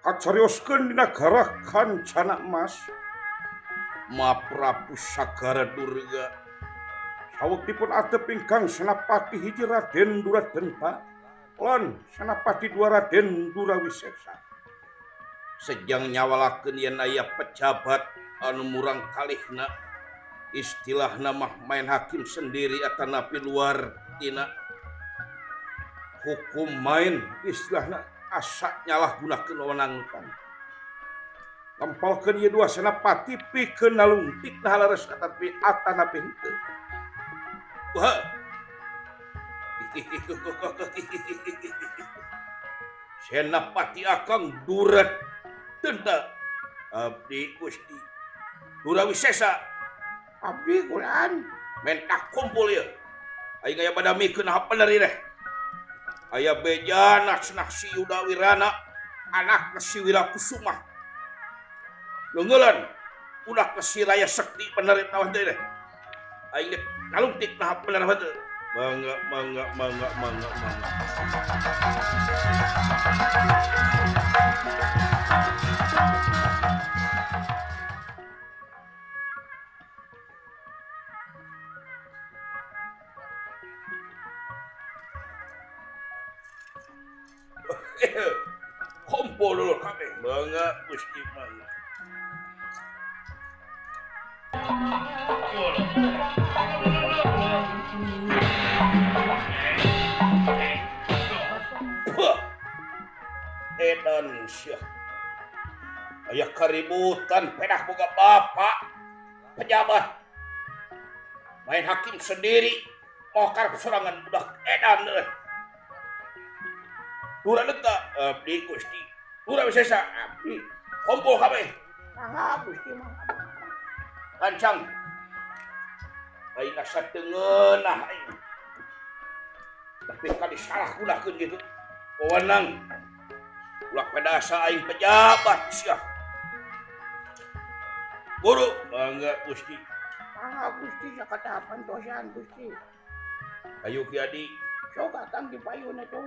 Kacarioskeun dina nagara Kancana Emas. Maprabu Sagara Durga. Sawektipun atep ingkang Senapati hiji Raden Duradenta lan Senapati dua Raden Durawisesa. Sejang nyawalakeun yen aya pejabat anu murang kalihna, istilahna mah main hakim sendiri atanapi luar tina hukum main istilahna asa nyalahgunakeun wewenang. Lempalkeun ieu dua senapati pikeun nalungtik nah leres atanapi atanapi henteu. Wah. Senapati Akang Durat Denta abdi Gusti Durawisesa abdi kulan mentak kumpul ieu. Aing aya badamikeun nah bener ieu teh. Aya bejana cenah si Yuda Wirana anak si Wirakusuma. Leungeulan ulah ke si Raya Sekti bener eta teh. Aing nalungtik nah bener henteu. Mangga mangga mangga mangga mangga. Kumpul dulu kabeh. Mangga Gusti mangga. Edan sia. Aya keributan pedah boga bapak pejabat. Main hakim sendiri, mokar sorangan budak edan euy. Duradenta abdi Gusti. Durawisesa abdi. Kumpul kabeh. Mangga Gusti mangga. Kancang. Aing asa teu ngeunah aing. Tapi kali salah gunakeun kitu. Wewenang. Ulah pedasa aing pejabat sia. Guru mangga Gusti. Mangga Gusti sakatapan tosan Gusti. Ayo Ki Adi. Sok akang di payun atuh.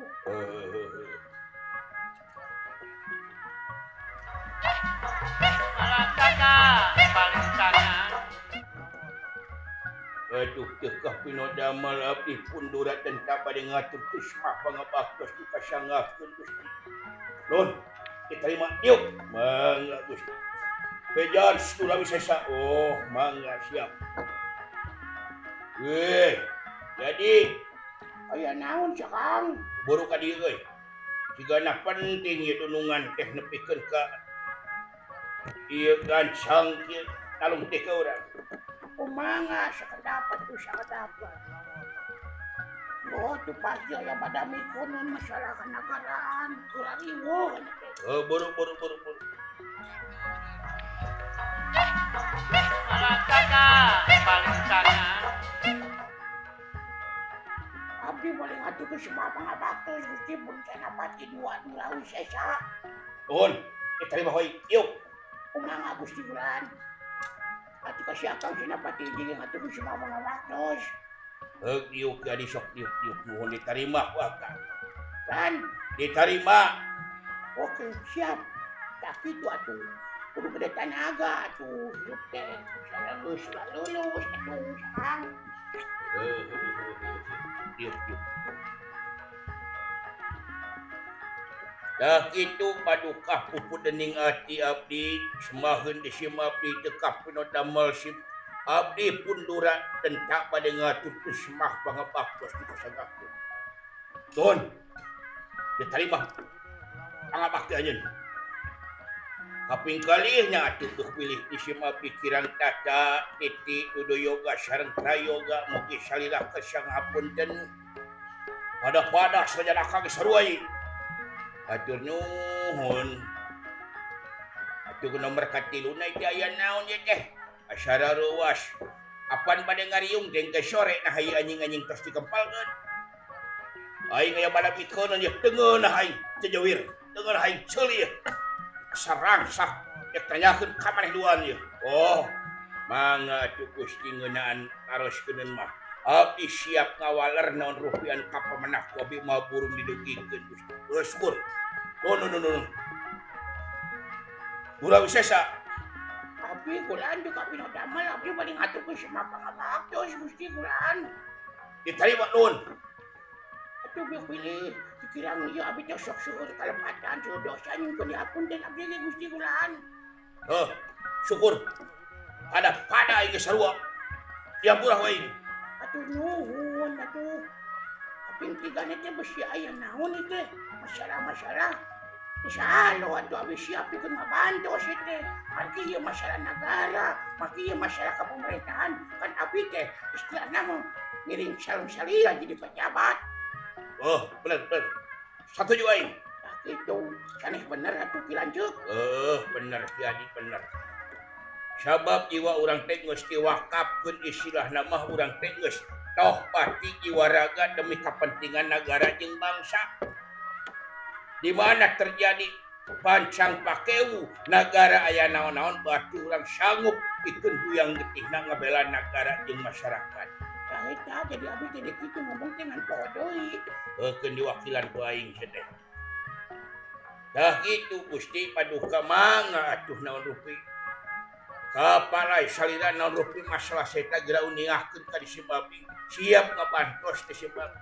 Aduh tekah pino damal abdi pun durat dan tak bade ngatur kusmah pangabaktos di kasangakeun Gusti. Nun, diterima diuk. Mangga Gusti. Bejan Surawisesa. Oh, mangga siap. Weh, jadi aya naon sia Kang? Buru ka dieu euy. Sigana penting ieu dunungan teh nepikeun ka ieu gancang kieu talungtik ka urang. Kumanga sakedapat tuh sakedapat. Oh, tuh pasti aya badami konon masalah kenegaraan kurang riweuh. Oh, buru buru buru buru. Abdi boleh ngatu ke semua pangabaktos Gusti pun Senapati dua Durawisesa. Nuhun, diterima hoi. Yuk. Kumanga Gusti Bulan. Atuh kasih akang Senapati hiji ngatu ke semua pangabaktos. Heuk diuk jadi sok diuk diuk nuhun diterima ku akang. Lan diterima. Oke, siap. Tak kitu atuh. Kudu gede tanaga atuh. Hirup teh lulus lulus atuh Kang. Diuk diuk. Dah kitu padukah puput dening ati abdi semaheun di sim abdi tekah pino damel sim abdi pun dura tentak bade ngatur semah pangabaktos di kasangakeun. Nuhun. Diterima pangabakti anjeun. Kaping kalihnya atuh teu pilih di sim abdi kirang tata titi dudu yoga sareng prayoga mugi salira kesang hapunten. Pada-pada sajana kang sarua. Atur nuhun. Atuh nomor katiluna teh aya naon ye teh? Asyara ruas. Apan bade ngariung teh ke sore nah ieu anjing-anjing tos dikempalkeun. Aing aya badamikeun ye teu ngeunah aing cejewir, teu ngeunah aing ceuli. Sarangsak rek tanyakeun ka maneh duaan ye. Oh, mangga atuh Gusti ngeunaan taroskeun mah. Abdi siap ngawaler naon rupian ka pamenah ku abdi mah burung didugikeun Gusti. Geus syukur. Nuhun nuhun nuhun. Surawisesa. Abdi kulaan juga pinodamal abdi bade ngaturkeun Semah pangabaktos Gusti kulaan. Diterima nuhun. Atuh bilih dikirang ieu abdi teh sok seueur kalepatan seueur dosa nyungkeun dihapunten abdi ge Gusti kulaan. Heuh, syukur. Pada-pada aing geus sarua. Diampura wae aing. Atuh nuhun atuh. Kaping tigana teh besi aya naon ieu teh? Masalah-masalah. Salo atuh abdi siap pikeun ngabantos ieu teh. Margi ieu masalah nagara, margi ieu masalah kapemerintahan, kan abdi teh istilahna mah ngiring salung salira jadi pejabat. Oh, bener bener. Satuju aing. Tah kitu, sanes bener atuh Ki Lanceuk. Bener Ki Adi bener. Sabab jiwa urang teh geus diwakafkeun istilahna mah urang teh geus toh pati jiwa raga demi kepentingan nagara jeung bangsa. Di mana terjadi pancang pakewu nagara aya naon-naon berarti urang sanggup pikeun huyang getihna ngabela nagara jeung masyarakat. Tah eta jadi abdi jadi kitu ngomong teh ngan poho deui. Heukeun diwakilan ku aing teh. Tah kitu Gusti Paduka mangga atuh naon rupi. Kapalai salira naon rupi masalah seta geura uningahkeun ka di Sibabi. Siap ngabantos teh Sibabi.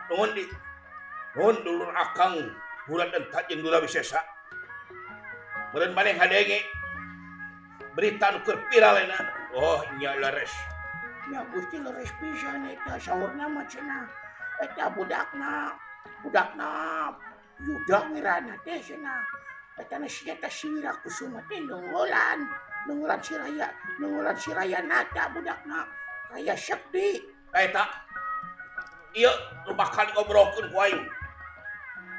Nuhun di nuhun dulur akang bulan dan tajeng dula wisesa. Meureun maneh ngadenge berita nu keur viral ayeuna. Oh nya leres. Nya Gusti leres pisan eta saurna mah cenah. Eta budakna, budakna Yuda Wirana teh cenah. Eta na senjata si Wirakusuma teh nunggulan, nunggulan si Raya, nunggulan si Raya Nata budakna, Raya Sekti. Eta ieu nu bakal ngobrolkeun ku aing.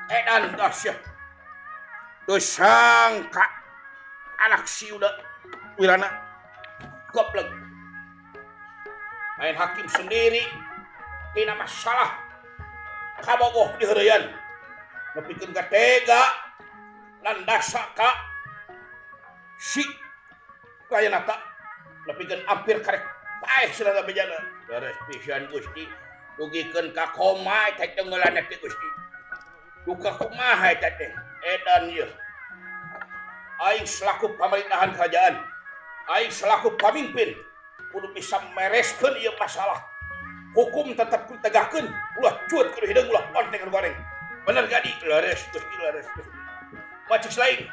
Edan gas ya. Teu sangka anak si Yuda Wirana goblok. Main hakim sendiri tina masalah kabogoh diheureuyan. Nepikeun ka tega landasa ka si Raya Nata nepikeun hampir karek paeh cenah bejana. Beres pisan Gusti. Dugikeun ka koma eta tenggelan teh Gusti. Duka kumaha eta teh? Edan ieu. Aing selaku pamerintahan kerajaan, aing selaku pamimpin kudu bisa mereskeun ieu masalah. Hukum tetap kudu tegakkeun, ulah cuet kudu hideung, ulah ponteng kudu goreng. Bener gadi? Leres Gusti, leres Gusti. Macet lain.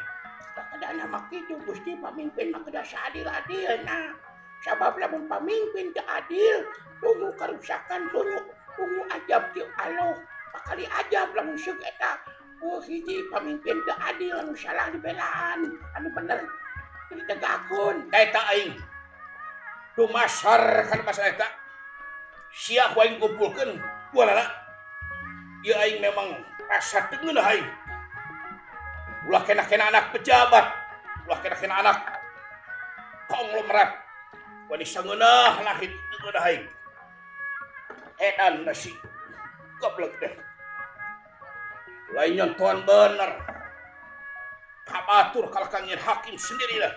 Kadana mah kitu Gusti pamimpin mah kedah saadil-adilna. Sabab lamun pamimpin teu adil, tunggu karusakan, tunggu ajab ti Allah. Bakal diajab lamun seuk eta. Oh hiji pamimpin teu adil anu salah dibelaan, anu bener teu ditegakkeun. Eta aing dumasar kana masalah eta. Sia ku aing kumpulkeun duanana. Ieu aing memang rasa teu ngeunah aing. Ulah kena-kena anak pejabat, ulah kena-kena anak konglomerat. Wani sangeunah lah itu ngeunah aing. Edan nasi goblok deh. Lain nyontohan bener. Kabatur kalah kangin hakim sendirilah.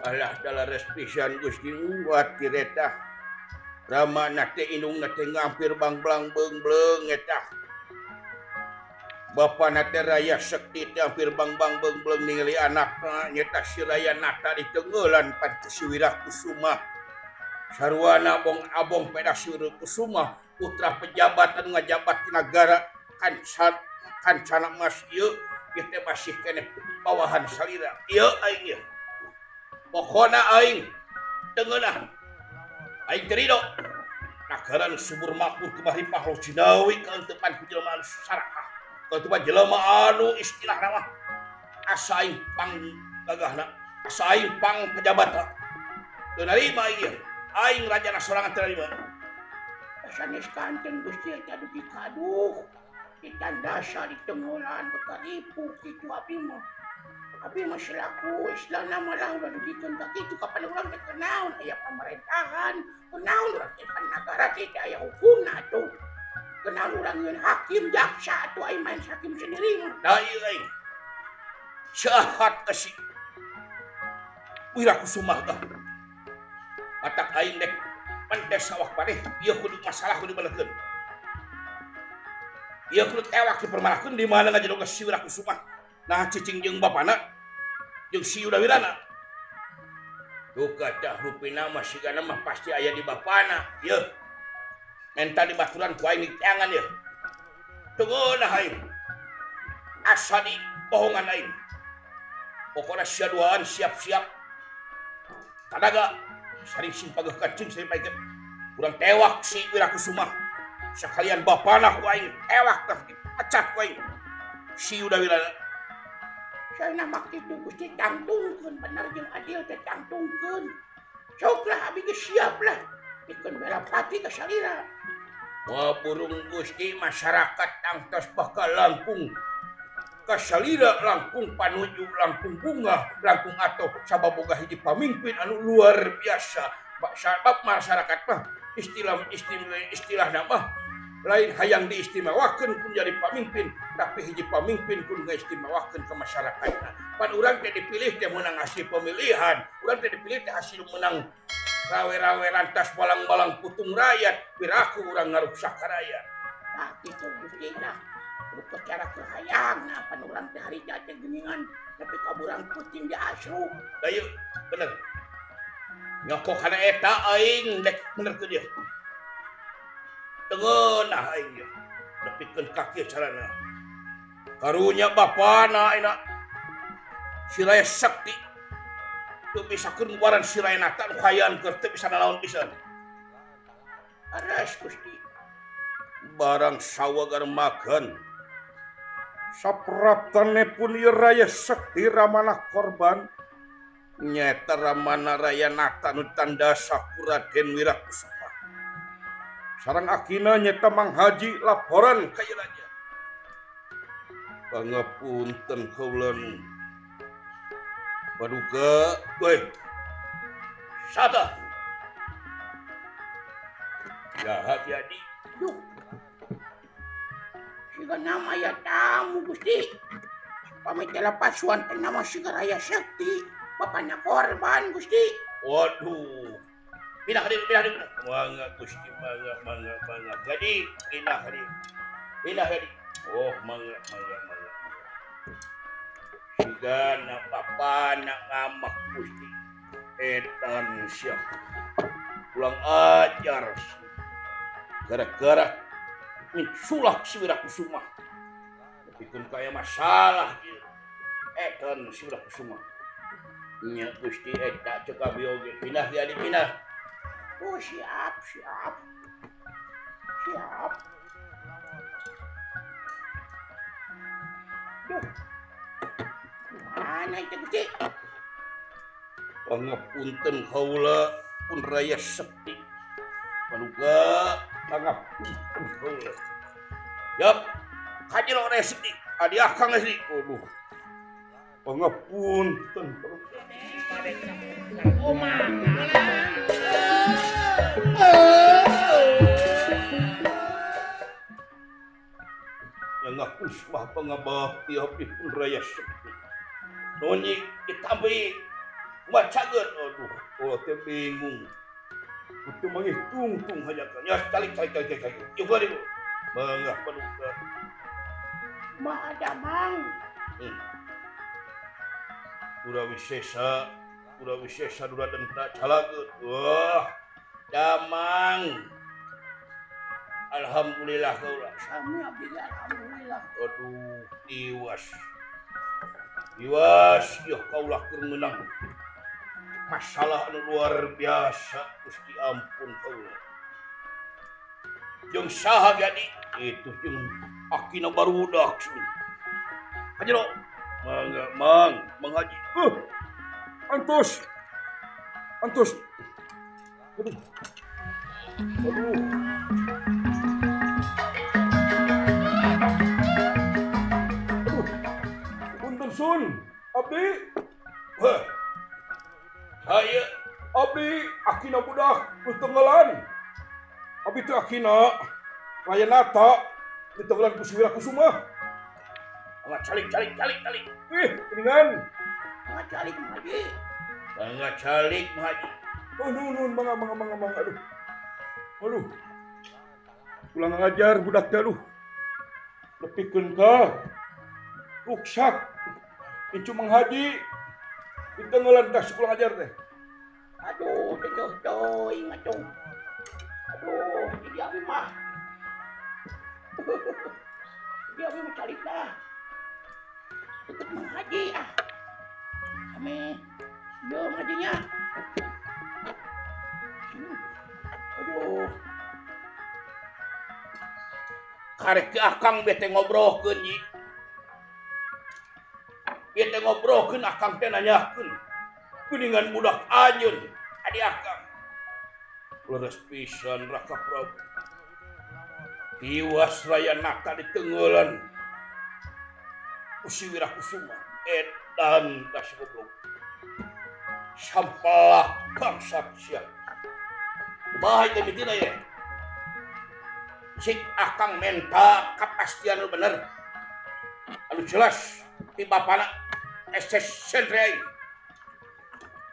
Alah dalah pisan Gusti buat kireta. Rama na teh indung na teh ngampir bangbelang beungbeung eta. Bapa na teh Raya Sekti teh hampir bangbang beungbeung ningali anakna nyeta si Raya Nata ditenggelan pan si Wirakusuma. Sarwana abong abong peda si Wirakusuma putra pejabat anu ngajabat di nagara kancana mas ieu ieu teh masih keneh bawahan salira. Ieu aing ieu. Pokona aing tengeunah. Aing teu ridho. Nagara nu subur makmur kemari pahlo jinawi kaeunteupan ku jelema anu sarakah. Kaeunteupan jelema anu istilahna mah asa aing pang gagahna, asa aing pang pejabatna. Teu narima ieu. Aing rajana sorangan teu narima. Sanes kanten Gusti eta dugi kaduh. Ditandasa ditenggolan bekaripu kitu abdi mah. Abdi mah selaku istilahna mah lah ulah dugikeun ka kitu kapan urang teh kunaon aya pamerintahan, kunaon urang teh kan nagara teh aya hukumna atuh. Kunaon urang yeun hakim jaksa atuh aing main hakim sendiri mah. Da ieu aing. Jahat ka si Wirakusuma tah. Matak aing dek pentes sawah maneh ieu kudu masalah kudu balekeun. Ieu kudu tewak dipermalahkeun di mana ngajedog si Wirakusuma. Nah cicing jeung bapana jeung si Yudawirana. Duka tah rupina mah sigana mah pasti aya di bapana. Yeuh. Menta di baturan ku aing diteangan yeuh. Teu ngeunah aing. Asa di bohongan aing. Pokona sia duaan siap-siap. Tanaga saring sing pageuh kacing sering paikeun. Urang tewak si Wirakusuma. Sakalian bapana ku aing tewak tah dipecat ku aing. Si Yudawirana. Saya mah kitu Gusti tangtungkeun bener jeung adil teh tangtungkeun. Sok lah abi geus siap lah. Pikeun bela pati ka salira. Wah burung Gusti masyarakat tangtos bakal langkung ka salira langkung panuju langkung bunga langkung atoh sabab boga hiji pamimpin anu luar biasa. Sabab masyarakat mah istilah mah lain hayang diistimewakeun kun jadi pamimpin tapi hiji pamimpin kun ngaistimewakeun ke masyarakatna. Pan urang teh dipilih teh meunang hasil pemilihan, urang teh dipilih teh hasil menang rawe-rawe lantas balang-balang putung rakyat, piraku urang ngaruksak ka rakyat. Tah kitu Gusti nah. Kudu cara kahayangna pan urang teh harita teh geuningan tapi ka burang kucing di asruk. Da ieu bener. Nyokok kana eta aing dek bener teu dia. Tengenah aing ieu. Nepikeun ka kieu carana. Karunya bapana ayeuna si Raya Sakti teu bisa keluaran si Raya Nata nu hayaan keur teu bisa nalaon pisan. Aras Gusti. Barang sawagar makan. Sapraptane pun ieu Raya Sakti ramana korban. Nyaeta ramana Raya Nata nu tandasa ku Raden Wirakusuma. Sareng akina nyata Mang Haji laporan ka ieu raja. Pangapunten kaula nu. Paduka, weh. Sada. Jahat jadi. Duh. Siga nama ya tamu Gusti. Pamit lepasuan teh nama siga Raya Sakti. Bapana korban Gusti. Waduh. Pindah hadir, pindah hadir. Mangga Gusti, mangga, mangga, mangga. Jadi, pindah hadir. Pindah hadir. Oh, mangga, mangga, mangga. Siga nak bapa nak ngamak Gusti. Edan siap. Pulang ajar. Gara-gara sulak si Wirakusuma. Tapi kun kaya masalah ieu. Edan si Wirakusuma. Nya Gusti eta cek abi oge pindah dia dipindah. Oh siap, siap. Siap. Duh. Mana itu Gusti? Pangapunten kaula pun Raya Sakti. Paduka pangapunten kaula. Yap, kajelo Raya Sakti. Adi akang Sakti. Aduh. Pangapunten. Yang aku suah pangabakti abdi pun Raya Sakti. Nonyi ditambahi kuat cager. Aduh, oh teh bingung. Itu mangih tungtung hajakan. Ya, calik calik calik calik. Juga ribu. Mangga paduka. Mah damang. Wisesa, Wisesa dura denta calageut. Wah, damang. Alhamdulillah kaula. Sami abdi alhamdulillah. Aduh, tiwas. Tiwas yeuh kaula keur meunang. Masalah anu luar biasa Gusti ampun kaula. Jeung saha jadi itu jeung akina barudak. Hajero. Mangga mang, Mang Haji. Antos. Antos. Aduh. Aduh. Aduh. Punten sun, abdi. Heh. Saya abdi akina budak nu tenggelan. Abdi teh akina Raya Nata ditenggelan ku si Wirakusuma. Mangga calik calik calik calik. Ih, geningan. Mangga calik Mang Haji. Mangga calik Mang Haji. Oh, nuhun nuhun mangga mangga mangga mangga aduh. Aduh. Ulah ngajar budak teh aduh. Nepikeun ka ruksak. Incu Mang Haji ditenggelan tah si kurang ajar teh. Aduh, teduh teuing atuh. Aduh, jadi abi mah. Jadi abi mah carita. Deket Mang Haji ah. Ame, yo Mang Hajinya. Aduh. Karek ke akang bete ngobrolkeun nyi. Ieu teh ngobrolkeun akang teh nanyakeun. Kuningan budak anjeun adi akang. Leres pisan Raka Prabu. Tiwas Rayanata ditenggelan. Ku si Wirakusuma edan ka si goblok. Sampelak bangsat sia. Kumaha teh mitina ye? Cik akang menta kepastian nu bener. Anu jelas ti bapana SS sentre aing.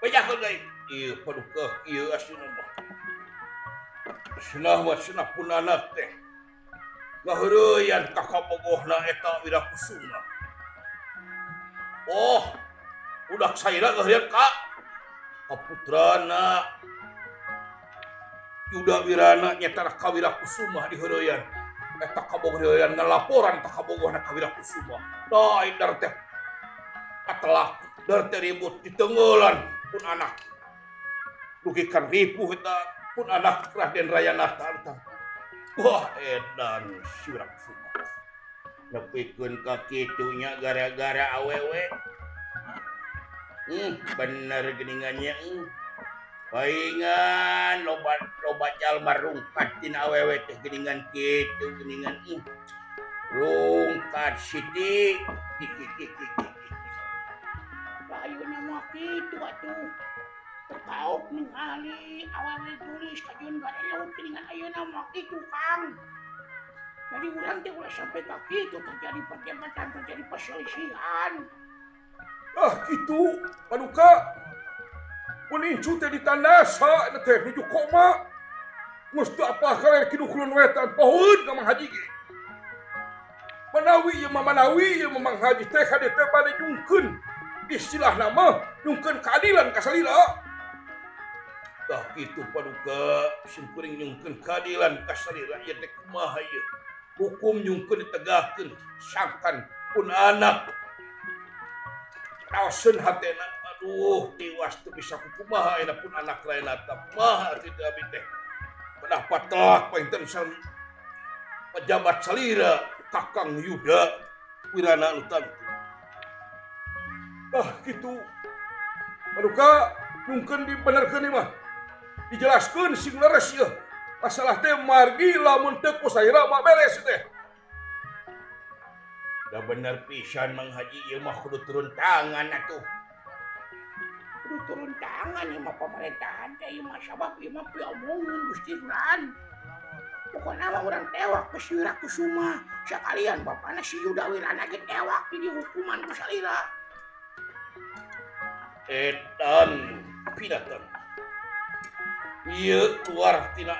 Bejakeun deui. Ieu paduka ieu aslina mah. Cenah mah cenah pun anak teh. Ngaheureyan ka kabogohna eta Wirakusuma. Oh, budak saira ngaheureyan ka kaputrana Yuda Wirana nyata ka Wirakusuma diheureyan. Eta kabogoh ngalaporan ka kabogohna ka Wirakusuma. Da dar teh katelah dar teh ribut ditenggelan pun anak. Dugikan ripuh eta pun anak Raden Rayanata eta. Wah edan si Wirakusuma. Nepikeun ka kitu nya gara-gara awewe. Bener geuningannya. Paingan loba jalma rungkat tina awewe teh geuningan kitu geuningan. Rungkat Siti. Ayeuna mah kitu atuh. Terkaok ningali awewe tulis kajeun garelot geuningan ayeuna mah kitu Kang. Jadi urang teh ulah sampai ka kitu terjadi perdebatan, terjadi perselisihan. Ah kitu paduka. Pun incu teh ditandasa eta teh nuju koma. Geus teu apa kaler kiduh kulon wetan pohoeun ka Mang Haji ge. Manawi ieu mah manawi ieu mah Mang Haji teh kade teh bade nyungkeun istilahna mah nyungkeun keadilan ka salira. Tah kitu paduka simkuring nyungkeun keadilan ka salira ieu teh kumaha ieu. Hukum nyungkeun ditegakkeun sangkan pun anak. Raoseun hatena aduh tiwas teu bisa kumaha ayeuna pun anak Rayanata kumaha kitu abi teh. Pedah patelak painten san pejabat salira Kakang Yuda Wirana anu tangtu. Ah kitu. Paduka nyungkeun dibenerkeun ieu mah. Dijelaskeun sing leres ieu. Masalah teh margi lamun teu ku salira mah beres teh. Da bener pisan Mang Haji ieu mah kudu turun tangan atuh. Kudu turun tangan ieu mah pemerintahan teh ieu mah sabab ieu mah piomongeun Gusti Duran. Pokona mah urang tewak ke si Wirakusuma. Sakalian bapana si Yuda Wirana ge tewak di hukuman ku salira. Edan pinatan. Ieu keluar tina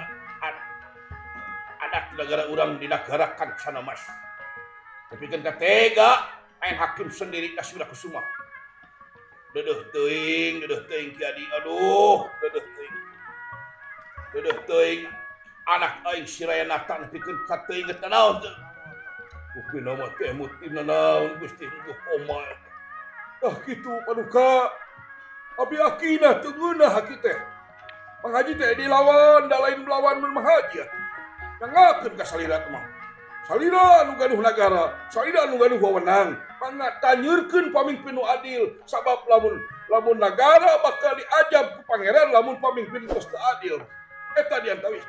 adat negara urang di negara kancana mas. Tapi kan katega main hakim sendiri ka si Wirakusuma. Dedeuh teuing ki adi. Aduh, dedeuh teuing. Dedeuh teuing anak aing si Rayanata nepikeun ka teuing teh naon teu. Kupina mah teh mutina naon Gusti nu koma. Ah kitu paduka. Abi akina teu ngeunah haki teh. Mang Haji teh dilawan, da lain melawan mun Mang Haji atuh. Nangakeun ka salira teh mah. Salira anu gaduh nagara, salira anu gaduh wewenang, mangga tanyeurkeun pamimpin nu adil, sabab lamun nagara bakal diajab ku pangeran lamun pamimpin tos teu adil. Eta diantawis.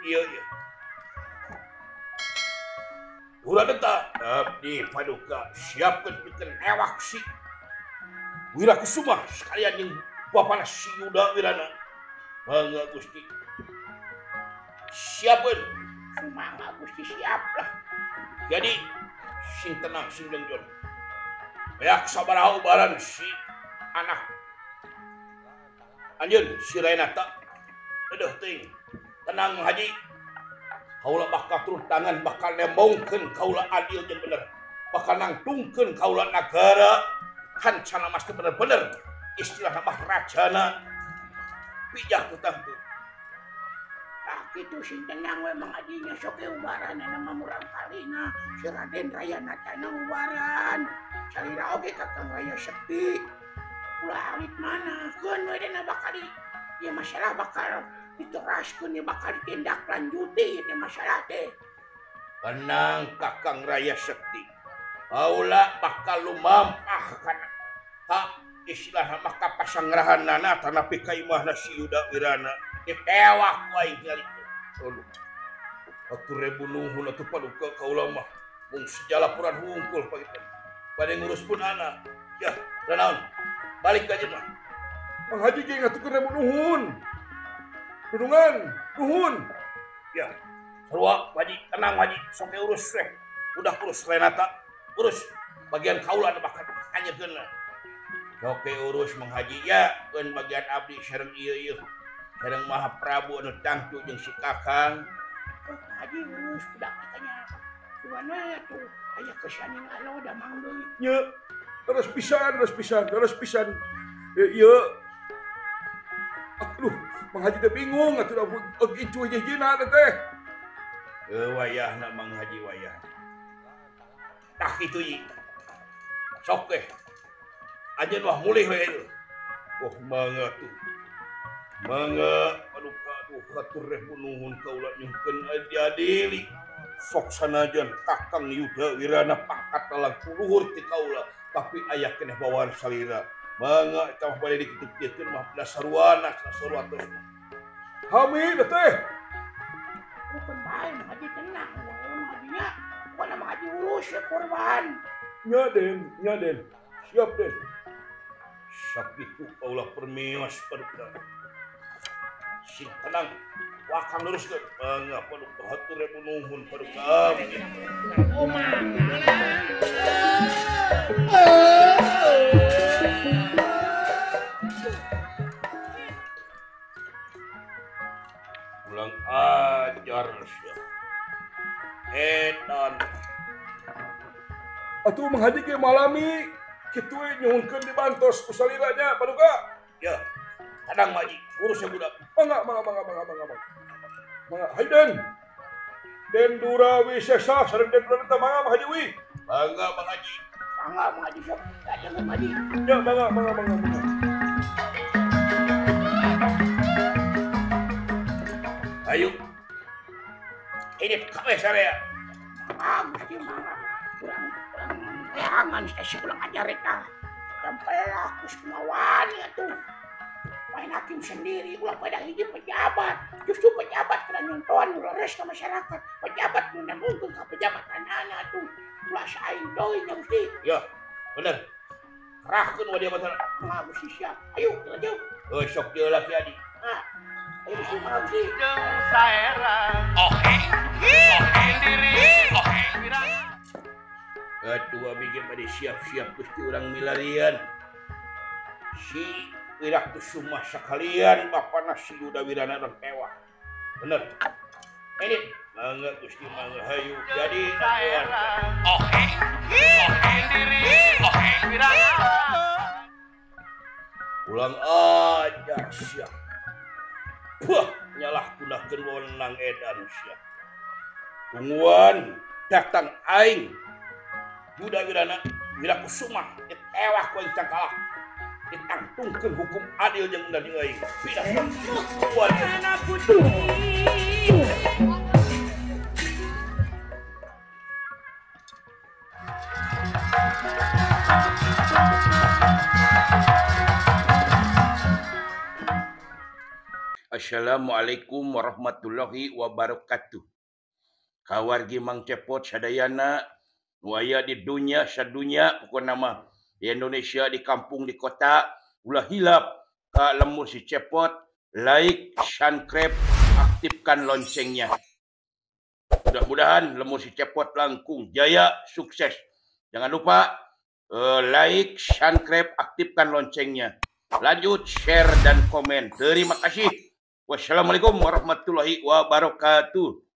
Ieu ieu. Urang eta abdi paduka siapkeun pikeun newak si Wirakusuma sekalian jeung bapana si Yuda Wirana. Mangga Gusti. Siapkeun. Sumangga Gusti siap lah. Jadi sing tenang sing jengjon. Beak sabaraha ubaran si anak anjeun si Rayanata. Dedeuh teuing. Tenang Haji. Kaula bakal turun tangan bakal nembongkeun kaula adil jeung bener. Bakal nangtungkeun kaula nagara Kancana mas teh bener-bener istilah mah rajana bijak teh tangtu. Tah kitu sing tenang we Mang Haji nya sok ubaran nama murang kalina si Raden Raya Natana ubaran. Salira oge Kakang Raya Sekti. Ulah alit mana keun we dina bakal di ieu masalah bakal diteraskeun ieu bakal ditindaklanjuti ieu teh masalah teh. Tenang Kakang Raya Sekti. Kaula bakal lumampah kana ka istilah mah ka pasangrahanana tanapi ka imahna si Yuda Wirana. Ditewak ku aing kali itu. Aduh. Atur ribu nuhun atuh paduka kaula mah mung sejalapuran hungkul pagitan. Bade ngurus pun anak. Ya, naon? Balik aja mah. Mang Haji ge ngaturkeun ribu nuhun. Dudungan, nuhun. Ya. Sarua Haji, tenang Haji, sok urus weh. Udah urus Renata, urus bagian kaula nu bakal anjeunna. Sok urus Mang Haji ya, keun bagian abdi sareng ieu ieu. Sareng Maha Prabu anu tangtu jeung si Kakang. Haji urus budak tanya. Kumaha atuh aya kesaning alo da mang deui. Nya, terus pisan. Ieu. Aduh, Mang Haji teh bingung atuh incu hiji-hijina teh. Wayahna Mang Haji wayah. Tah kitu ieu. Sok we. Anjeun mah mulih we ieu. Oh mangga tuh. Mangga paduka aduh hatur ribu nuhun kaula nyungkeun diadili. Sok sanajan Kakang Yuda Wirana pangkat langkung luhur ti kaula tapi aya keneh bawaan salira. Mangga eta mah bade dikitu-kitukeun mah dasarwana sarua terus. Hami teh. Bukan bae Mang Haji tenang we Mang Haji nya. Pokona Mang Haji urus ya korban. Nya Den, siap Den. Sakitu kaula permios paduka. Sing tenang, wakang luruskeun. Mangga paduka hatur ribu nuhun paduka. Oh mangga. Ulang ajar sia. Edan. Atuh Mang Haji ge malami kitu we nyuhunkeun dibantos ku salira nya paduka. Ya. Tenang Haji, urus ya budak. Mangga. Mangga, hayu Den. Den Dura Wisesa sareng Den Dura mangga Mang Haji wi. Mangga Mang Haji. Mangga Mang Haji sok. Datang Mang Haji. Ya, mangga. Ayo. Ini kabeh sarea. Mangga Gusti mangga. Urang leangan si ulang ajar eta. Sampelak geus kumawan atuh. Main hakim sendiri ulah pada hiji pejabat. Justru pejabat kena nyontohan ulah res ka masyarakat. Pejabat nu nembungkeun ka pejabatanana atuh. Ulah saing deui nya Gusti. Ya, bener. Kerahkeun wa dia mah. Mangga Gusti siap. Ayo lanjut. Heuh sok dieu lah Ki Adi. Ah. Ayo Gusti mangga Gusti. Jeung saerang. Oheng diri. Oheng wirang. Atuh abdi ge bade siap-siap Gusti urang milarian. Si Wirak Kusuma sakalian bapana si Yuda Wirana urang tewak. Bener. Ini mangga Gusti mangga hayu jadi oheng diri. Oheng wirang. Ulang ajar sia. Puh, nyalahgunakeun wewenang edan sia. Tungguan datang aing Yuda Wirana Wirak Kusuma ditewak ku aing cangkalak. Ditangtungkeun hukum adil jeung bener jeung aing. Pindah kuat. Assalamualaikum warahmatullahi wabarakatuh. Kawargi Mang Cepot sadayana nu aya di dunya sadunya pokona mah di Indonesia, di kampung, di kota, ulah hilap ka lembur si Cepot, like, subscribe, aktifkan loncengnya. Mudah-mudahan lembur si Cepot langkung jaya, sukses. Jangan lupa like, subscribe, aktifkan loncengnya. Lanjut share dan komen. Terima kasih. Wassalamualaikum warahmatullahi wabarakatuh.